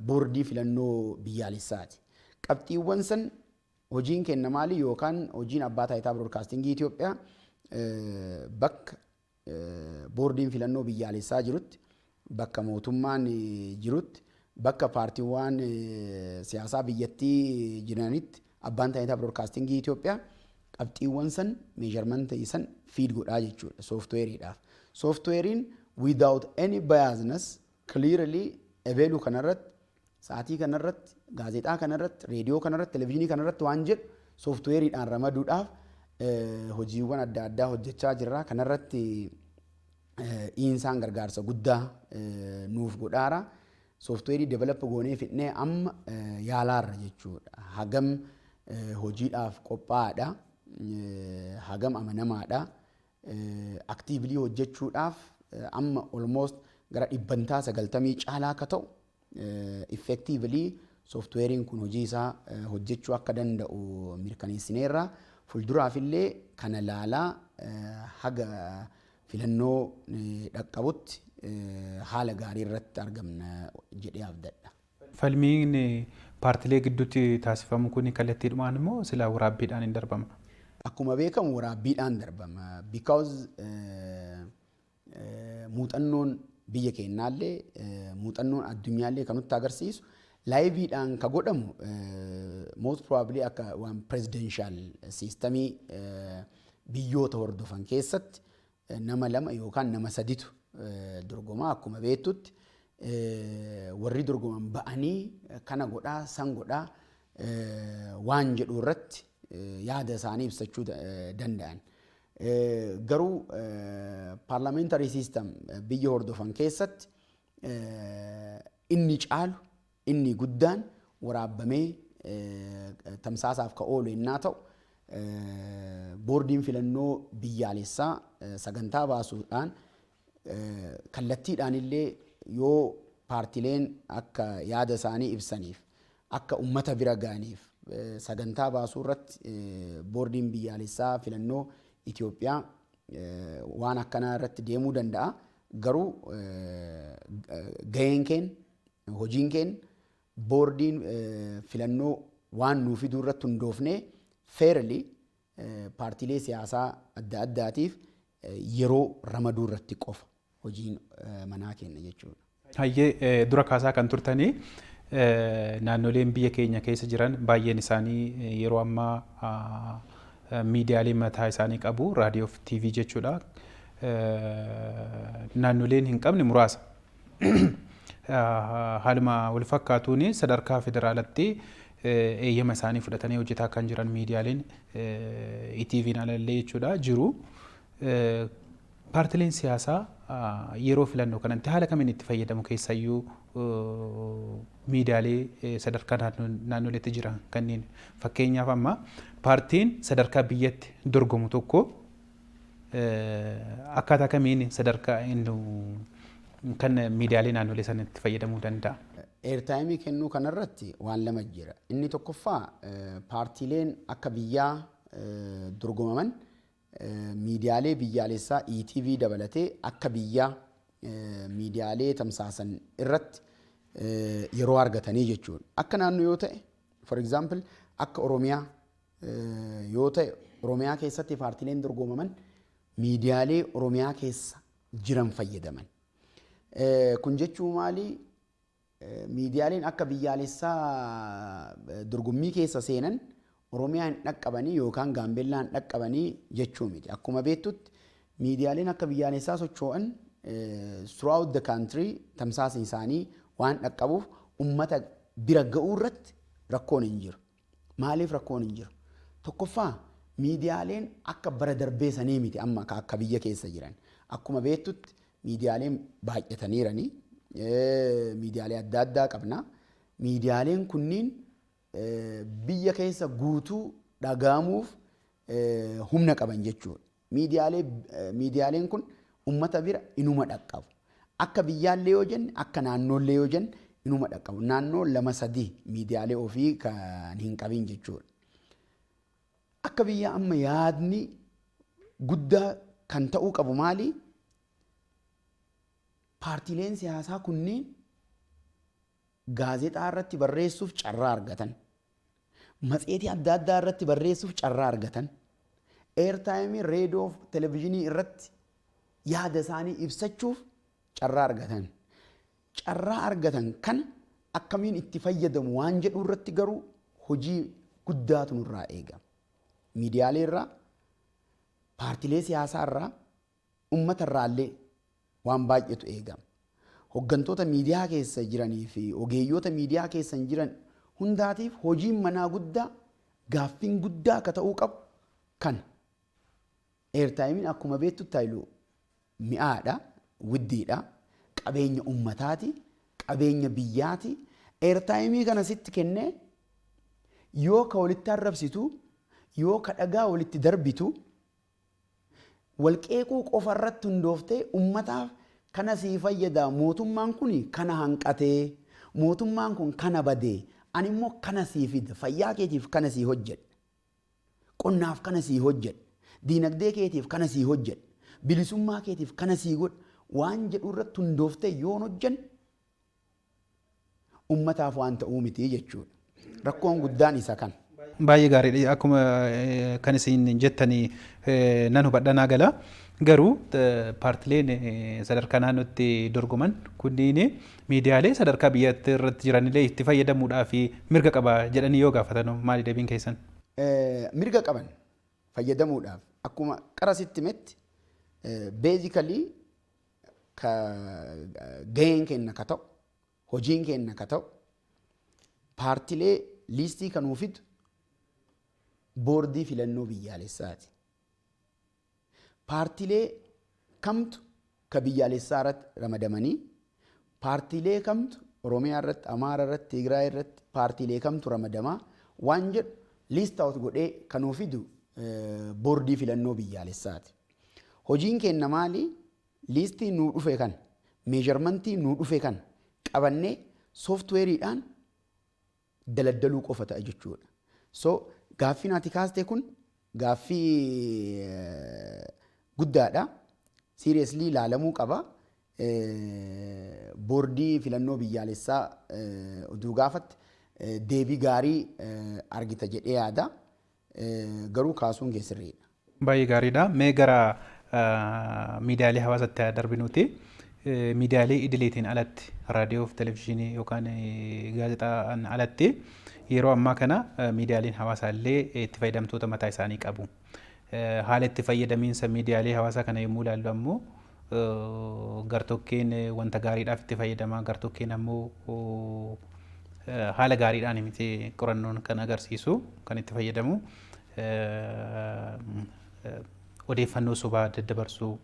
boordii filannoo biyyaalessaati. Qabxiiwwan san hojiin kenna maali, yookaan hojiin abbaa taayitaa biroodkaastingii Itoophiyaa bakka boordiin filannoo biyyaalessaa jirutti, bakka mootummaan jirutti Bakka paartiiwwan siyaasaa biyyattii jiranitti abbaan taayitaa biroodkaastingii Itoophiyaa qabxiiwwan san, measurement san feed godhaa jechuudha sooftuweeriidhaaf. Sooftuweeriin without any biasness clearly ebeeluu kanarratti, sa'aatii kanarratti, gaazexaa kanarratti, reediyoo kanarratti, televizyiinii kanarratti waan jedhu sooftuweeriidhaan ramaduudhaaf hojiiwwan adda addaa hojjechaa jirra. Kanarratti iinsaan gargaarsa guddaa nuuf godhaara. Sooftuweerii develop goonee fidnee amma yaalaarra jechuudha. Hagam hojiidhaaf qophaa'aadha. Hagam amanamaadha. Actively hojjechuudhaaf amma almost gara 90% caalaa akka ta'u effectively sooftuweeriin kun hojii isaa hojjechuu akka danda'u mirkaneessineerra. Fuulduraafillee kana laalaa haga filannoo dhaqqabutti haala gaarii irratti argamna jedhee abdadha. Falmiin paartilee gidduutti taasifamu kun kallattiidhumaan immoo silaa waraabbiidhaan hin darbama? Akkuma beekamu waraabbiidhaan darbama. Because muuxannoon biyya keenyaallee, muuxannoon addunyaallee kan nutti agarsiisu, liveiidhaan ka godhamu most probably akka waan presidential systemii biyyoota hordofan keessatti nama lama yookaan nama saditu dorgomaa. Akkuma beektutti warri dorgoman ba'anii kana godhaa, san godhaa waan jedhu irratti yaada isaanii ibsachuu danda'an. Garuu parliamentary system biyya hordofan keessatti inni caalu, inni guddaan waraabbamee tamsaasaaf ka oolu yennaa ta'u, boordiin filannoo biyyaalessaa sagantaa baasuudhaan kallattiidhaan illee yoo paartileen akka yaada isaanii ibsaniif, akka ummata bira ga'aniif sagantaa baasuu irratti boordiin biyyaalessaa filannoo Itoophiyaa waan akkanaa irratti deemuu danda'a. Garuu gaheen keenya, hojiin keenya, boordiin filannoo waan nuu fiduu irratti hundoofnee fairly paartiilee siyaasaa adda addaatiif yeroo ramaduu irratti qofa hojiin manaa kenna jechuudha. Hayyee, dura kaasaa kan turtanii naannoleen biyya keenya keessa jiran baay'een isaanii yeroo ammaa miidiyaalee mataa isaanii qabu, raadiyoo fi TV jechuudha. Naannoleen hin qabne muraasa. Haaluma wal fakkaatuun sadarkaa federaalatti eeyyama isaanii fudhatanii hojjetaa kan jiran miidiyaaleen ETV'n alallee jechuudha jiru. Paartileen siyaasaa yeroo filannoo kanatti haala kamiin itti fayyadamu, keessayyuu miidiyaalee sadarkaa naannoleetti jiran kanneen? Fakkeenyaaf, amma paartiin sadarkaa biyyatti dorgomu tokko akkaataa kamiin sadarkaa inni kan miidiyaalee naannolee sanatti fayyadamuu danda'a? Airtimeii kennuu kanarratti waan lama jira. Inni tokkoffaa, paartiileen akka biyyaa dorgomaman miidiyaalee biyyaalessaa ETV dabalatee akka biyyaa miidiyaalee tamsaasan irratti yeroo argatanii jechuudha. Akka naannoo yoo ta'e, for example, akka Oromiyaa yoo ta'e, Oromiyaa keessatti paartiileen dorgomaman miidiyaalee Oromiyaa keessa jiran fayyadaman. Kun jechuun maali? Miidiyaaleen akka biyyaalessaa dorgommii keessa seenan Oromiyaa hin dhaqqabanii yookaan Gaambeellaa hin dhaqqabanii jechuu miti. Akkuma beektutti miidiyaaleen akka biyyaalessaa socho'an throughout the country tamsaasni isaanii waan dhaqqabuuf ummata bira ga'uu irratti rakkoon hin jiru. Maaliif rakkoon hin jiru? Tokkoffaa, miidiyaaleen akka bara darbee sanii miti amma akka biyya keessa jiran. Akkuma beektutti miidiyaaleen baay'ataniiranii, miidiyaalee adda addaa qabna. Miidiyaaleen kunniin biyya keessa guutuu dhaga'amuuf humna qaban jechuudha. Miidiyaaleen kun ummata bira inuma dhaqqabu. Akka biyyaallee yoo jenne, akka naannoollee yoo jenne, inuma dhaqqabu. Naannoo lama sadii miidiyaalee ofii kan hin qabin jechuudha. Akka biyya amma yaadni guddaa kan ta'uu qabu maali? Paartiileen siyaasaa kunniin gaazexaa irratti barreessuuf carraa argatan. Matseetii adda addaa irratti barreessuuf carraa argatan. Airtimeii reediyoo fi televezyiinii irratti yaada isaanii ibsachuuf carraa argatan. Carraa argatan kana Akkamiin itti fayyadamu waan jedhu irratti garuu hojii guddaatu nurraa eegama. Miidiyaalee irraa, paartilee siyaasaa irraa, uummata irraallee waan baay'eetu eegama. Hoggantoota miidiyaa keessa jiranii fi ogeeyyoota miidiyaa keessa jiran hundaatiif hojiin manaa guddaa, gaaffiin guddaa akka ta'uu qabu kana. Airtimeiin akkuma beektu taayilu mi'aadha, widdiidha, qabeenya ummataati, qabeenya biyyaati. Airtimeii kana sitti kennee yoo ka walitti arrabsitu, yoo ka dhagaa walitti darbitu, walqeequu qofa irratti hundooftee ummataaf kana sii fayyada, mootummaan kun kana hanqatee, mootummaan kun kana badee, ani immoo kana sii fida, fayyaa keetiif kana sii hojjedha, qonnaaf kana sii hojjedha, diinagdee keetiif kana sii hojjedha, bilisummaa keetiif kana sii godha waan jedhu irratti hundooftee yoon hojjanne ummataaf waan ta'uu miti jechuudha. Rakkoon guddaan isa kana. Baay'ee gaariidha. Akkuma kan isin jettanii nan hubadha, naa gala. Garuu paartileen sadarkaa naannootti dorgoman kunniin miidiyaalee sadarkaa biyyaatti irratti jiranillee itti fayyadamuudhaaf mirga qaba jedhanii yoo gaafatan, maali deebiin keessan? Mirga qaban fayyadamuudhaaf. Akkuma qara sitti himetti, basically ka gaheen keenya ka ta'u, hojiin keenya ka ta'u, paartilee liistii kan nuu fidu boordii filannoo biyyaalessaati. Paartilee kamtu ka biyyaalessaa irratti ramadamanii, paartiilee kamtu Oromiyaa irratti, Amaara irratti, Tigraay irratti paartiilee kamtu ramadamaa waan jedhu list out godhee kan nuu fidu boordii filannoo biyyaalessaati. Hojiin keenya maali? Liistii nuu dhufe kan, measurementii nuu dhufe kan qabannee softwareiidhaan daladdaluu qofa ta'a jechuudha. So gaaffiin ati kaaste kun gaaffii guddaadha. Seriously ilaalamuu qaba. Boordii filannoo biyyaalessaa oduu gaafatte deebii gaarii argita jedhee yaada. Garuu kaasuun kee sirriidha. Baay'ee gaariidha. Mee gara miidiyaalee hawaasaatti darbinuuti. Miidiyaalee idileetiin alatti, raadiyoo fi televezyiinii yookaan gaazexaan alatti, yeroo ammaa kana miidiyaaleen hawaasaa illee itti fayyadamtoota mataa isaanii qabu. Haala itti fayyadamiinsa miidiyaalee hawaasaa kana yommuu ilaallu ammoo, gartokkeen wanta gaariidhaaf itti fayyadama, gartokkeen ammoo haala gaariidhaan miti qorannoon kan agarsiisu kan itti fayyadamu. Odeeffannoo sobaa daddabarsuu,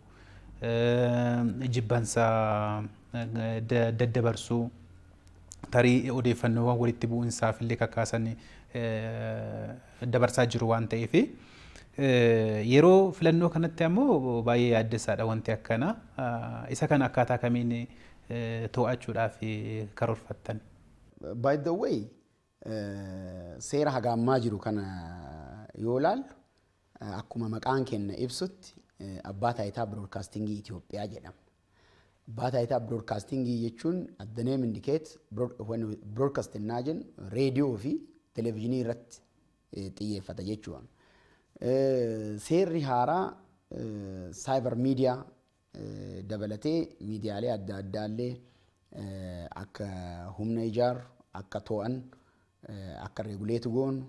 jibbansa daddabarsuu, tarii odeeffannoowwan walitti bu'insaaf illee kakaasan dabarsaa jiru waan ta'eef, yeroo filannoo kanatti ammoo baay'ee yaaddessaadha wanti akkana. Isa kana akkaataa kamiin to'achuudhaaf karoorfattan? By the way, seera hagaammaa jiru kana yoo ilaallu, akkuma maqaan keenya ibsutti Abbaa Taayitaa Biroodkaastingii Itoophiyaa jedhama. Abbaa Taayitaa Biroodkaastingii jechuun, as the name indicate, broadcast ennaa jennu reediyoo fi televezyiinii irratti xiyyeeffata jechuudha. Seerri haaraa cyber media dabalatee miidiyaalee adda addaallee akka humna ijaaru, akka to'annu, akka regulate goonu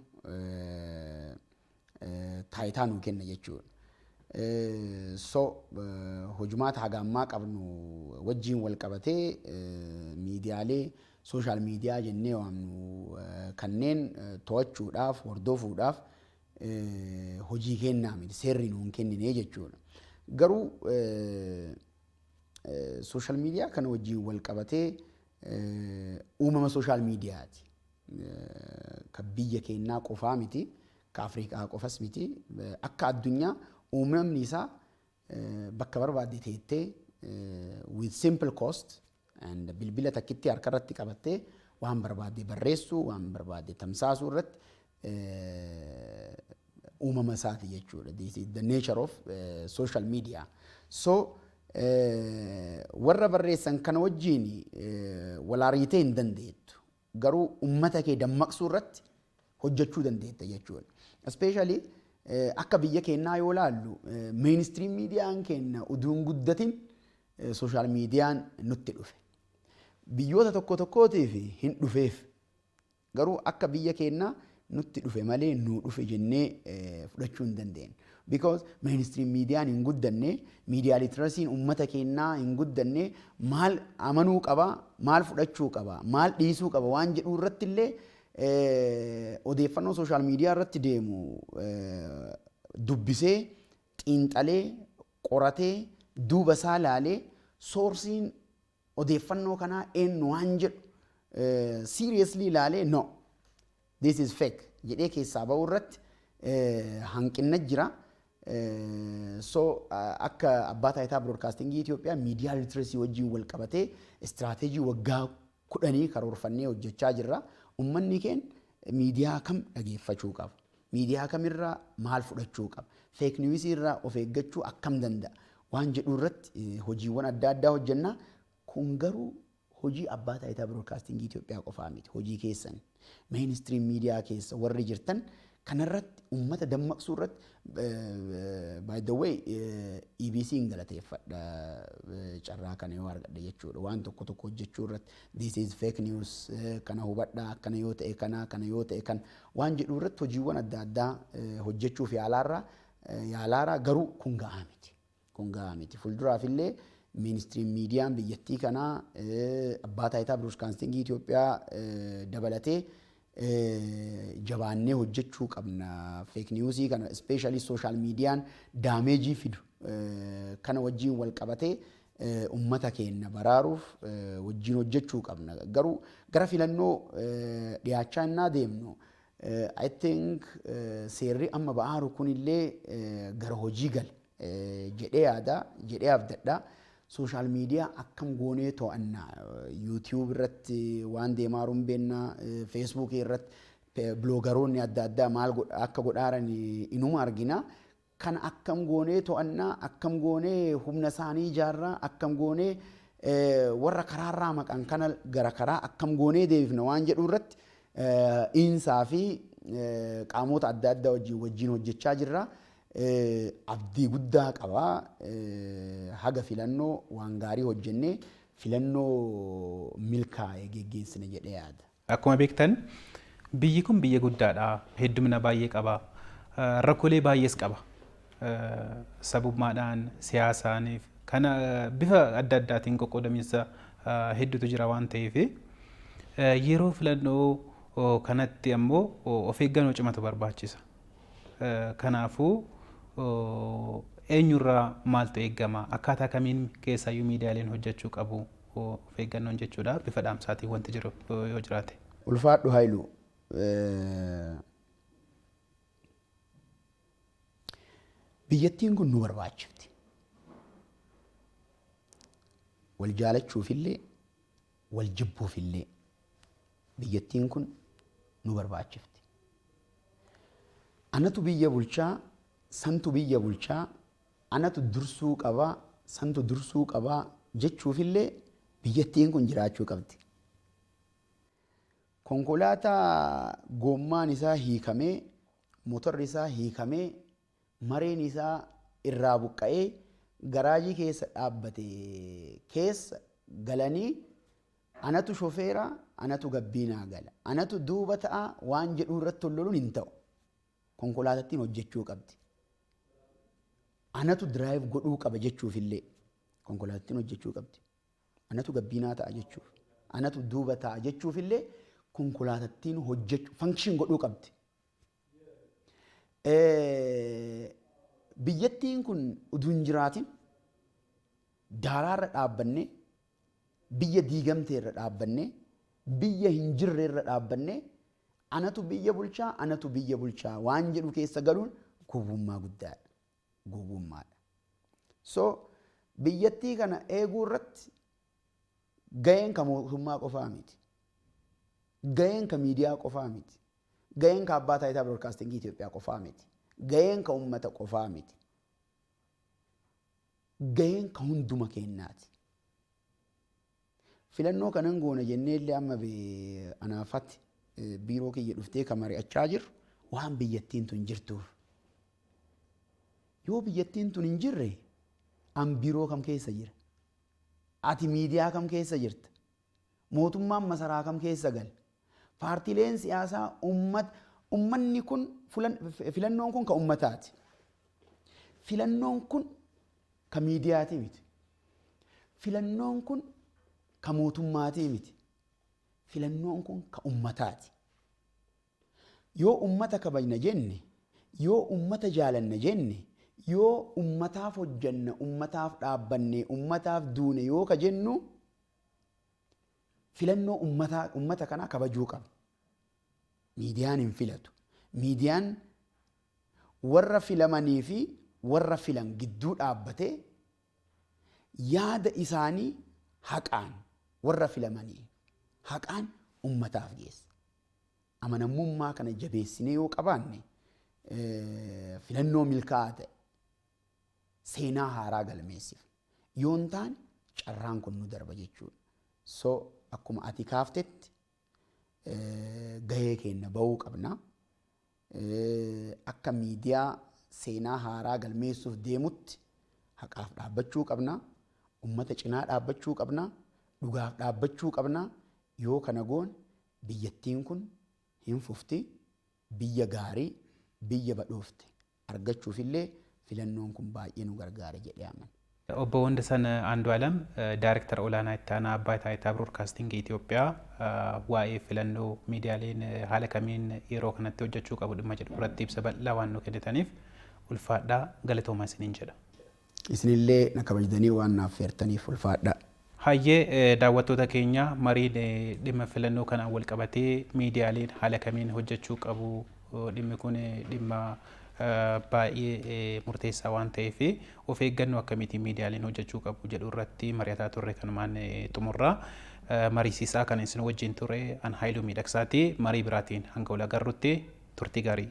taayitaa nuu kenna jechuudha. So hojumaata haga ammaa qabnu wajjiin wal qabatee miidiyaalee social media jennee waamnu kanneen to'achuudhaaf, hordofuudhaaf hojii kennaa miti, seerri nuun kenninee jechuudha. Garuu social media kana wajjiin wal qabatee uumama social mediaati. Ka biyya keenyaa qofaa miti, ka Afrikaa qofas miti. Akka addunyaa uumamni isaa bakka barbaadde teettee with simple cost and bilbila takkitti harka irratti qabattee waan barbaadde barreessuu, waan barbaadde tamsaasuu irratti uumama isaati jechuudha. This is the nature of social media. So warra barreessan kana wajjiin walaariitee hin dandeettu. Garuu uummata kee dammaqsuu irratti hojjechuu dandeetta jechuudha. Especially akka biyya keenyaa yoo laallu, mainstream miidiyaan keenya utuu hin guddatin social mediaan nutti dhufe. Biyyoota tokko tokkootiif hin dhufeef, garuu akka biyya keenyaa nutti dhufe malee nu dhufe jennee fudhachuu hin dandeenyu. Because mainstream miidiyaan hin guddanne, media literacyn uummata keenyaa hin guddanne, maal amanuu qaba, maal fudhachuu qaba, maal dhiisuu qaba waan jedhu irratti illee odeeffannoo social media irratti deemu dubbisee, xiinxalee, qoratee, duuba isaa laalee, sourceiin odeeffannoo kanaa eenyu waan jedhu seriously ilaalee, "No, this is fake" jedhee keessaa ba'uu irratti hanqinna jira. So akka abbaa taayitaa biroodkaastingii Itoophiyaa media literacy wajjin wal qabatee istiraateejii waggaa 10 karoorfannee hojjechaa jirra. Uummanni keenya miidiyaa kam dhageeffachuu qaba? Miidiyaa kamirraa maal fudhachuu qaba? Fake newsii irraa of eeggachuu akkam danda'a? Waan jedhu irratti hojiiwwan adda addaa hojjenna. Kun garuu hojii abbaa taayitaa biroodkaastingii Itoophiyaa qofaa miti. Hojii keessan mainstream miidiyaa keessa warri jirtan kanarratti uummata dammaqsuu irratti, by the way, EBC hin galateeffadha carraa kana yoo argadhe jechuudha. Waan tokko tokko hojjechuu irratti, "This is fake news, kana hubadhaa, akkana yoo ta'e kana, kana yoo ta'e kana" waan jedhu irratti hojiiwwan adda addaa hojjechuuf yaalaarraa, garuu kun ga'aa miti. Kun ga'aa miti. Fuulduraaf illee mainstream miidiyaan biyyattii kanaa abbaa taayitaa biroodkaastingii Itoophiyaa dabalatee jabaannee hojjechuu qabna. Fake newsii kana, especially social miidiyaan damageii fidu kana wajjin wal qabatee ummata keenya baraaruuf wajjin hojjechuu qabna. Garuu gara filannoo dhiyaachaa innaa deemnu, I think seerri amma ba'aaru kunillee gara hojii gala jedhee yaada, jedhee abdadha. Social media akkam goonee to'annaa? YouTube irratti waan deemaa jiru hin beekna, Facebookii irratti bloggeroonni adda addaa maal akka godhaaran inuma argina. Kana akkam goonee to'annaa? Akkam goonee humna isaanii ijaarraa? Akkam goonee warra karaarraa maqan kana gara karaa akkam goonee deebifna waan jedhu irratti INSA fi qaamota adda addaa wajjin hojjechaa jirra. Abdii guddaa qaba. Haga filannoo waan gaarii hojjennee filannoo milkaa'e geggeessine jedhee yaada. Akkuma beektan biyyi kun biyya guddaadha. Heddumina baay'ee qaba. Rakkoolee baay'ees qaba. Sabummaadhaan, siyaasaaniif kana bifa adda addaatiin qoqqoodamiinsa hedduutu jira waan ta'eef, yeroo filannoo kanatti ammoo of eeggannoo cimatu barbaachisa. Kanaafuu eenyurraa maaltu eegama? Akkaataa kamiin keessaayyuu miidiyaaleen hojjechuu qabu of eeggannoon jechuudha? Bifa dhaamsaatiin wanti jiru yoo jiraate. Ulfaadhu, Hayilu. Biyyattiin kun nu barbaachifti. Wal jaalachuufillee, wal jibbuufillee biyyattiin kun nu barbaachifti. Anatu biyya bulchaa, santu biyya bulchaa, anatu dursuu qabaa, santu dursuu qabaa jechuufillee biyyattiin kun jiraachuu qabdi. Konkolaataa goommaan isaa hiikamee, motorri isaa hiikamee, mareen isaa irraa buqqa'ee garaajii keessa dhaabbate keessa galanii anatu shofeera, anatu gabbiinaa gala, anatu duuba ta'a waan jedhu irratti tololuun hin ta'u. Konkolaatattiin hojjechuu qabdi. Anatu drive godhuu qaba jechuufillee konkolaatattiin hojjechuu qabdi. Anatu gabbiinaa ta'a jechuuf, anatu duuba ta'a jechuufillee konkolaatattiin hojjechuu, function godhuu qabdi. Biyyattiin kun utuu hin jiraatin daaraarra dhaabbannee, biyya diigamteerra dhaabbannee, biyya hin jirreerra dhaabbannee anatu biyya bulchaa, anatu biyya bulchaa waan jedhu keessa galuun gowwummaa guddaadha. Gowwummaadha. So biyyattii kana eeguu irratti gaheen ka mootummaa qofaa miti. Gaheen ka miidiyaa qofaa miti. Gaheen ka abbaa taayitaa biroodkaastingii Itoophiyaa qofaa miti. Gaheen ka uummata qofaa miti. Gaheen ka hunduma keenyaati. Filannoo kanan goona jennee illee amma anaafatti biiroo kiyya dhuftee kan mari'achaa jirru waan biyyattiin tun jirtuuf. Yoo biyyattiin tun hin jirre, an biiroo kam keessa jira? Ati miidiyaa kam keessa jirta? Mootummaan masaraa kam keessa gala? Paartiileen siyaasaa ummanni kun, filannoon kun ka ummataati. Filannoon kun ka miidiyaatii miti. Filannoon kun ka mootummaatii miti. Filannoon kun ka ummataati. Yoo ummata kabajna jenne, yoo ummata jaalanna jenne, yoo ummataaf hojjanna, ummataaf dhaabbanne, ummataaf duune yoo ka jennu, filannoo ummata kanaa kabajuu qabna. Miidiyaan hin filatu. Miidiyaan warra filamanii fi warra filan gidduu dhaabbatee yaada isaanii haqaan warra filamanii, haqaan ummataaf geessa. Amanamummaa kana jabeessinee yoo qabaanne, filannoo milkaa'aa ta'e seenaa haaraa galmeessifna. Yoo hin taane carraan kun nu darba jechuudha. So akkuma ati kaaftetti gahee keenya bahuu qabna. Akka miidiyaa seenaa haaraa galmeessuuf deemutti haqaaf dhaabbachuu qabna. Ummata cinaa dhaabbachuu qabna. Dhugaaf dhaabbachuu qabna. Yoo kana goone biyyattiin kun hin fufti. Biyya gaarii, biyya badhoofte argachuufillee filannoon kun baay'ee nu gargaara jedhee amana. Obbo Wondasan Andu'aalam, Daayirektara Olaanaa Itti Aanaa Abbaa Taayitaa Biroodkaastingii Itoophiyaa, waa'ee filannoo miidiyaaleen haala kamiin yeroo kanatti hojjechuu qabu dhimma jedhu irratti ibsa bal'aa waan nu kennitaniif ulfaadhaa, galatoomaa isiniin jedha. Isinillee na kabajdanii waan naaf feertaniif ulfaadhaa. Hayyee, daawwattoota keenya, mariin dhimma filannoo kanaan wal qabatee miidiyaaleen haala kamiin hojjechuu qabu, dhimmi kun dhimma baay'ee murteessaa waan ta'eef of eeggannoo akkamiitiin miidiyaaleen hojjechuu qabu jedhu irratti mari'ataa turre kanumaan xumurraa. Mariisisaa kan isin wajjin ture an Haayiluu Miidhagsaati. Marii biraatiin hanga wal agarrutti turtii gaarii.